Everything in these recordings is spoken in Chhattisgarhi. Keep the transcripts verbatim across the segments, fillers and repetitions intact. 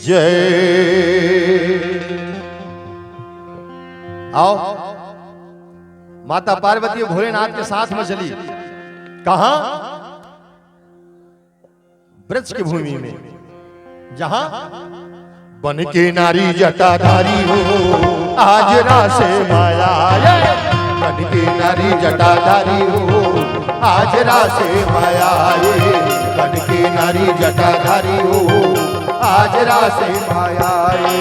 जय। आओ, माता पार्वती भोलेनाथ के साथ में चली। कहा? ब्रज की भूमि में, जहां बन के नारी जटाधारी हो, आज रास माया आए। बन के नारी जटाधारी हो, आज रास माया आए। बन के नारी जटाधारी हो, आज रास माया आए।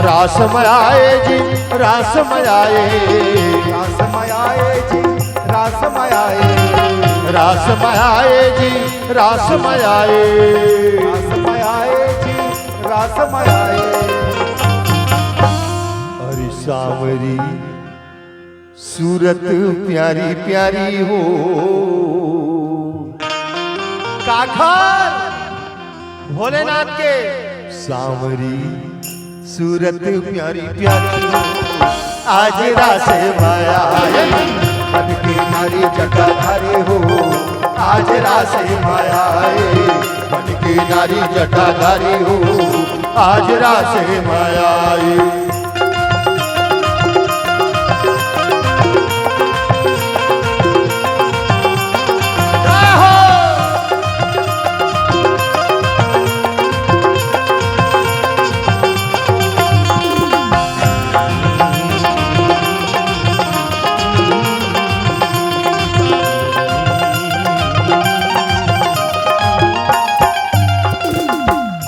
रास माया आए जी, रास माया आए। रास माया आए जी, रास माया आए। रास माया आए जी, रास माया आए। रास माया आए जी, रास माया आए। अरे सांवरी सूरत प्यारी प्यारी हो। काखर भोलेनाथ के सांवरी सूरत प्यारी प्यारी हो। आज रास माया आए, बन के नारी जटाधारी हो। आज रास माया आए, बन के नारी जटाधारी हो। आज रास माया आए।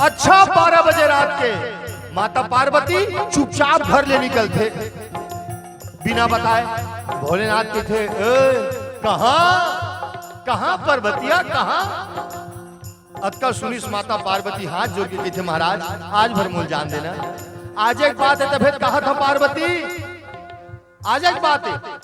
अच्छा, बारह बजे रात के माता पार्वती चुपचाप घर ले निकलथे, बिना बताए। भोलेनाथ कथे, "ए, कहाँ, कहाँ पर्वतिया, कहाँ?" अतका सुनिस माता पार्वती हाथ जोर के कथे, "महाराज, आज भर मोल जान देना।" आज एक बात है, तभे कहत ह पार्वती, आज एक बात है।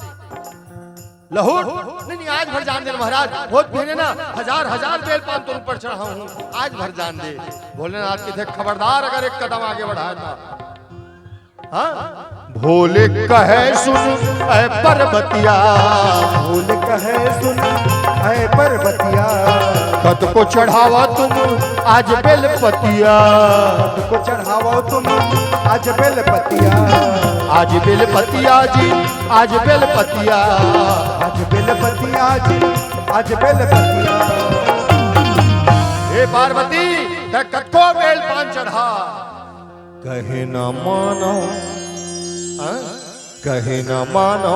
लहुट, नहीं, नहीं, आज भर जान दे महाराज, होत भेने ना, हजार हजार बेल पान तोर ऊपर चढ़ाऊं हूं, आज भर जान दे। भोलेनाथ कथे, "खबरदार, अगर एक कदम आगे बढ़ाए तो।" हाँ? भोले कहे सुन, ऐ पर्वतिया। भोले कहे सुन, ऐ पर्वतिया। कत को चढ़ावा तुम आज बेलपतिया। कत को चढ़ावा तुम आज बेलपतिया। आज बेलपतिया जी, आज बेलपतिया। आज बेलपतिया जी, आज बेलपतिया। हे पार्वती, तैं कतको बेल पान चढ़ा, कहे न मानो, हाँ? कहे न मानो,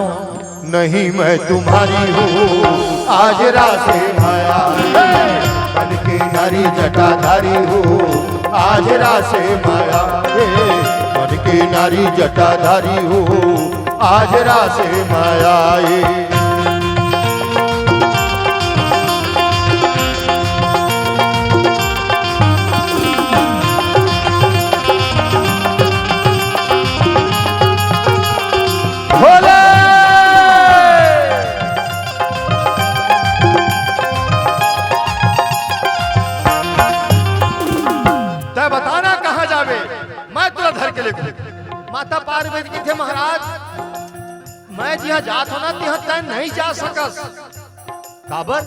नहीं मैं तुम्हारी हूँ। आज रास माया, बन के नारी जटाधारी हो। आज रास माया, बन के नारी जटाधारी हो। आज रास माया। भोले! तैं बताना कहाँ जाबे, मैं तोला धर के लेगहूं। माता पार्वती कथे, महाराज, मैं जिहां जात हों ना, तिहां तैं नहीं जा सकस। काबर?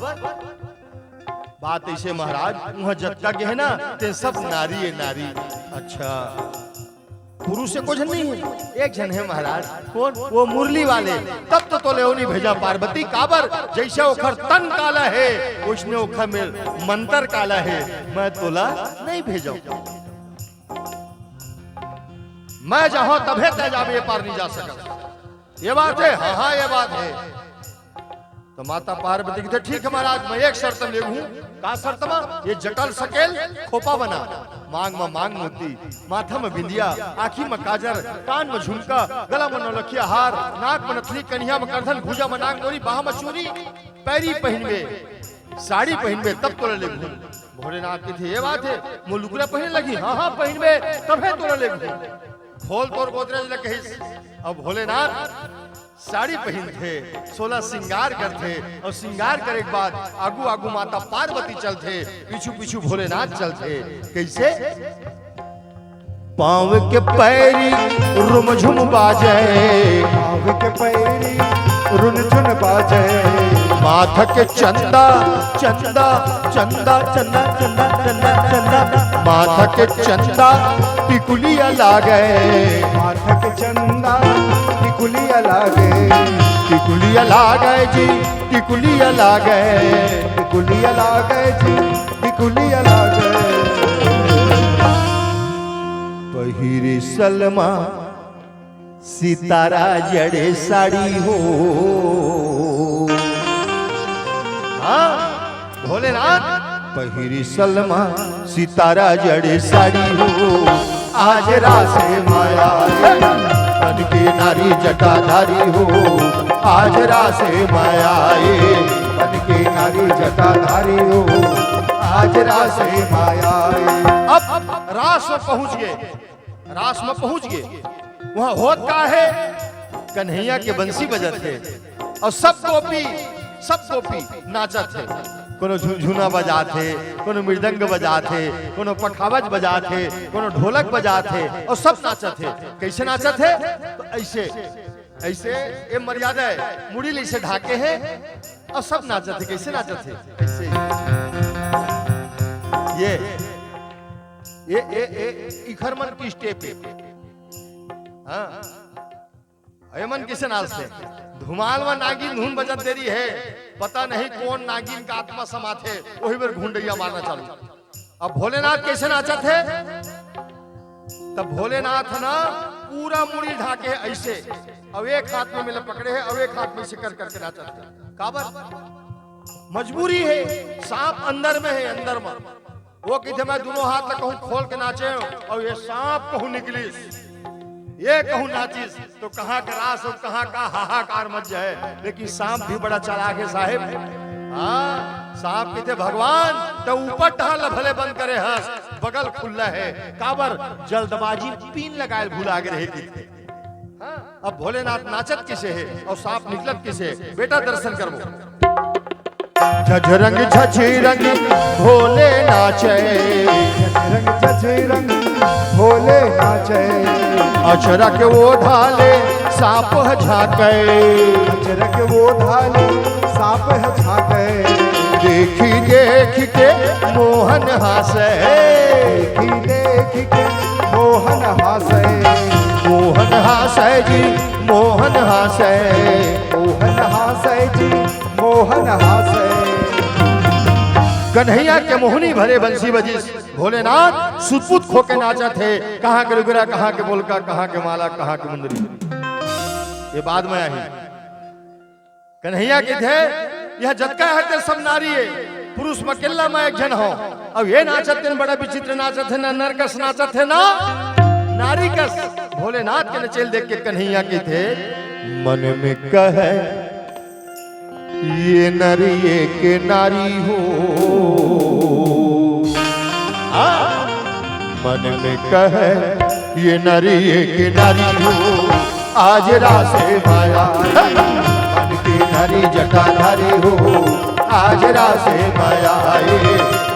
बात अइसे महाराज, उहां जतका गे हे ना, तेन सब नारी ए नारी। अच्छा, पुरुष ए कोई झन नहीं हे? एक झन हे महाराज। कोन? वो मुरली वाले। तब तो तोला ओ नहीं भेजंव पार्वती, काबर? जइसे ओखर तन काला हे, ओइसने ओखर में मंतर काला हे, मैं तोला नहीं भेजंव। मैं जाहूं तभे तैं जाबे, ए पार नहीं जा सकस। ए बात हे? हाँ, हाँ, ए बात हे। त माता पार्वती कथे, "ठीक हे महाराज, मैं एक शर्त म लेगहूं।" "का शर्त म?" "ए जटा ल सकेल, खोपा बना, मांग म मांग मोती, माथा म बिंदिया, आंखी म काजर, कान म झुमका, गला म नौलखिया हार, नाक म नथनी, कनिहा म करधन, भुजा म नाग मोरी, बाह म चूरी, पैरी पहिनबे, साड़ी पहिनबे, तब तोला लेगहूं।" भोलेनाथ कथे, "ए बात हे, मोर लुगरा पहिने लगही?" "हाँ, हाँ, पहिनबे, तभे तोला लेगहूं।" "खोल तोर गोदरेज ल," कहिस। अब भोलेनाथ साड़ी पहिनथे, सोलह सिंगार करथे अउ सिंगार करे के बाद आगू आगू माता पार्वती चलथे, पीछू पीछू भोलेनाथ चलथे। कइसे? पाँव के पैरी रुमझुम बाजे। पाँव के पैरी रुनझुन बाजे। माथा के चंदा, चंदा, चंदा, चंदा, चंदा, चंदा, चंदा। माथा के चंदा, टिकुलिया लागे, माथक चंदा, टिकुलिया लागे, टिकुलिया लागे जी, टिकुलिया लागे, टिकुलिया लागे जी, टिकुलिया लागे। पहिरी सलमा सितारा जड़े साड़ी हो। हाँ, भोलेनाथ। पहिरी सलमा सितारा जड़े साड़ी हो, आज रासे माया ए, बन के नारी जटाधारी हो, आज रासे माया ए, बन के नारी जटाधारी हो, आज रासे माया ए। अब रास में पहुंच गए, रास में पहुंच गए। वहां होत का है? कन्हैया के बंसी बजत है और सब गोपी, सब गोपी नाचत है। कोनो झुनझुना बजात है, कोनो मृदंग बजात है, कोनो पखावज बजात है, कोनो ढोलक बजात है और सब नाचत है। कैसे नाचत है? तो ऐसे, ऐसे, ये मर्यादा है, मुड़ी ले से ढाके है और सब नाचत है। कैसे नाचत है? ऐसे। ये, ये, ये, ये इखर मन की स्टेप है। हाँ, एमन किसे नाचथे? धुमाल व नागिन धुन बजत देरी है, पता नहीं कौन नागिन का आत्मा समाथे, वही बेर घुंडैया मारना चालू। अब भोलेनाथ कैसे नाचत है? तब भोलेनाथ ना पूरा मुड़ी ढाके है ऐसे, अब एक हाथ में मिले पकड़े है, अब एक हाथ में सिकर करके नाचत है। काबर? मजबूरी है, सांप अंदर में है, अंदर में। वो कहिथे, "मैं दोनों हाथ ला कहूँ खोल के नाचे हूँ, और ये सांप कहूँ निकलिस, ये कहूँ नाचिस, तो कहाँ का रास और कहाँ का हाहाकार मच जाए।" लेकिन सांप भी बड़ा चालाक है साहेब। हाँ, सांप कहिथे, "भगवान, त ऊपर टहल भले बंद करे हस, बगल खुल्ला है, काबर जल्दबाजी पीन लगाए भुला गे रहे।" हाँ, अब भोलेनाथ नाचत किसे है और सांप निकलत किसे है, बेटा दर्शन करबो। झझरंग झझरंग भोले नाचे, झझरंग झझरंग भोले नाचे। अचरा के ओढ़ा ले सांप ह झांके, अचरा के ओढ़ा ले सांप ह झांके। देखी देख के मोहन हासे, देखी देख के मोहन हासे, मोहन हासे जी, मोहन हासे, मोहन हासे जी, मोहन हासे। कन्हैया के मोहनी भरे बंसी बजिस। भोलेनाथ सुतपुत खोके नाचत हे। कहाँ के लुगरा, कहाँ के बोलका, कहाँ के माला, कहाँ के मुंदरी, ये बाद में आही। कन्हैया कहिथे, "यह जतका हे ते सब नारी हे, पुरुष म अकेल्ला मैं एक झन हौं।" अब ये नाचत तेन बड़ा विचित्र नाचत हे, ना नर कस नाचत हे, ना नारी कस। भोलेनाथ के नचेल देख के कन्हैया कहिथे, मन में कहे, ये नरिये के नारी हो। हाँ, मन में कहे, ये नरिये के नारी हो। आज रासे माया, बन के नारी जटाधारी हो। आज रासे माया आए,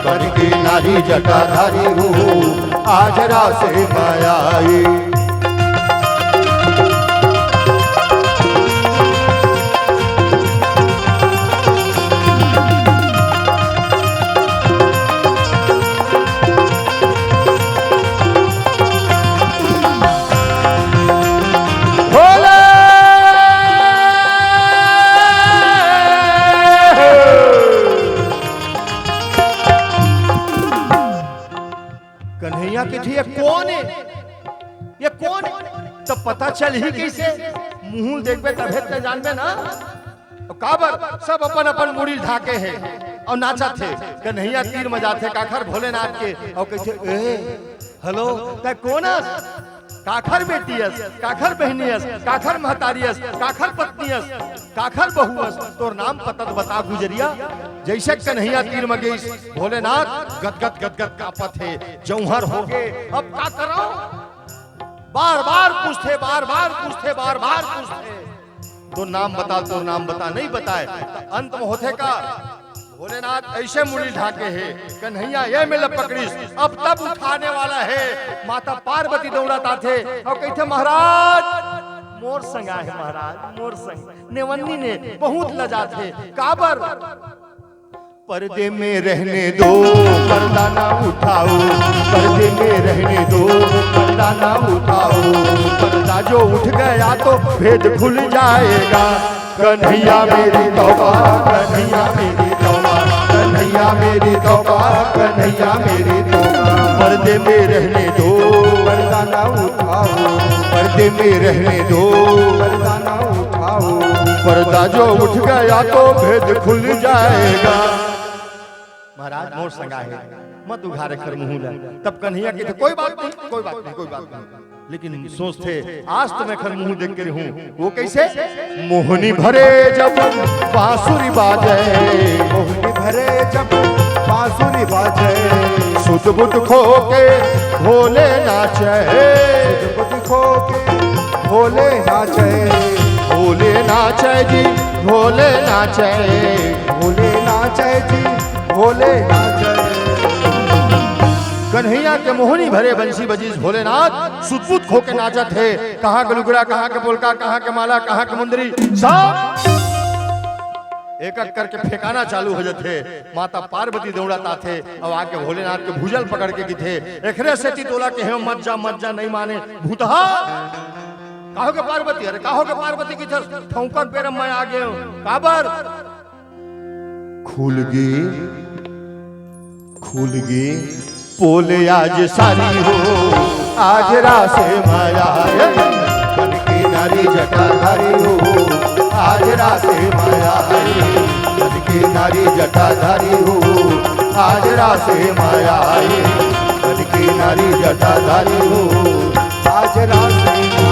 बन के नारी जटाधारी हो। आज रासे माया आए। भोले। कन्हैया कहिथे, "ये कोन हे? ये कोन हे?" त पता चलही कइसे? मुंह देखबे तभे त जानबे ना। अउ काबर सब अपन अपन मुड़ी ढाके हे अउ नाचत हे। कन्हैया तीर म जाथे काखर भोलेनाथ के अउ कहिथे, "ए, हेलो, तैं कोन अस? काखर बेटी अस, काखर बहिनी अस, काखर महतारी अस, काखर पत्नी अस, काखर बहू अस, तोर नाम पता त बता गुजरिया।" जइसे कन्हैया तीर म गइस, भोलेनाथ गदगद गदगद कांपत हे, जौहर होगे। अब का करंव? बार बार पूछथे, बार बार पूछथे, बार बार पूछथे, "तोर नाम बता, तोर नाम बता।" नइ बताय। त अंत म होथे का, भोलेनाथ अइसे मुड़ी ढाके हे, कन्हैया ये मेर ल पकड़िस, अब तब उठाने वाला हे। माता पार्वती दउड़त आथे अउ कहिथे, "महाराज, मोर संग आहे महाराज, मोर संग।" नेवन्नी ने बहुत लजाथे, काबर? पर्दे में रहने दो, पर्दा ना उठाओ, पर्दे में रहने दो, पर्दा ना उठाओ। पर्दा जो उठ गया तो भेद खुल जाएगा। कन्हैया मेरी तौबा, कन्हैया मेरी तौबा, कन्हैया मेरी तौबा, कन्हैया मेरी तौबा। पर्दे में रहने दो, पर्दा ना उठाओ। पर्दे में रहने दो, पर्दा ना उठाओ। पर्दा जो उठ गया तो भेद खुल जाएगा। महाराज मोर संगा हे, मत उघार एखर मुंह ला। तब कन्हैया कहिथे, कोई बात नहीं, कोई बात नहीं, कोई बात नहीं। लेकिन सोचथे, आज तो मैं एखर मुंह देख के रहूं। वो कैसे? मोहनी भरे जब बांसुरी बाजे, मोहनी भरे जब बांसुरी बाजे, सुध बुध खो के भोले नाचे, सुध बुध खो के भोले नाचे, भोले नाचे जी, भोले नाचे, भोले नाचे जी, भोले नाचे। कन्हैया के मोहनी भरे बंसी बजीस, भोलेनाथ सुध बुध खो के नाचत हे। कहाँ के लुगड़ा, कहाँ के पोलका, कहाँ के माला, कहाँ के मुंदरी, सब एक एक करके फेंकाना चालू हो जाथे। माता पार्वती दौड़त आथे, अब आके भोलेनाथ के भुजा ल पकड़ के कहिथे, "एखरे सेती तोला कहेंव मत जा, मत जा, नहीं माने भूतहा।" "का होगे पार्वती? अरे का होगे पार्वती?" कहिथे, "ठौंका के बेरा मैं आ गेंव।" "काबर?" खुल गे, खुल गे पोल आज सारी हो, आज रास माया हे। मन के नारी जटाधारी हो, आज रास माया हे। मन के नारी जटाधारी हो, आज रास माया हे। मन के नारी जटाधारी हो, आज रास माया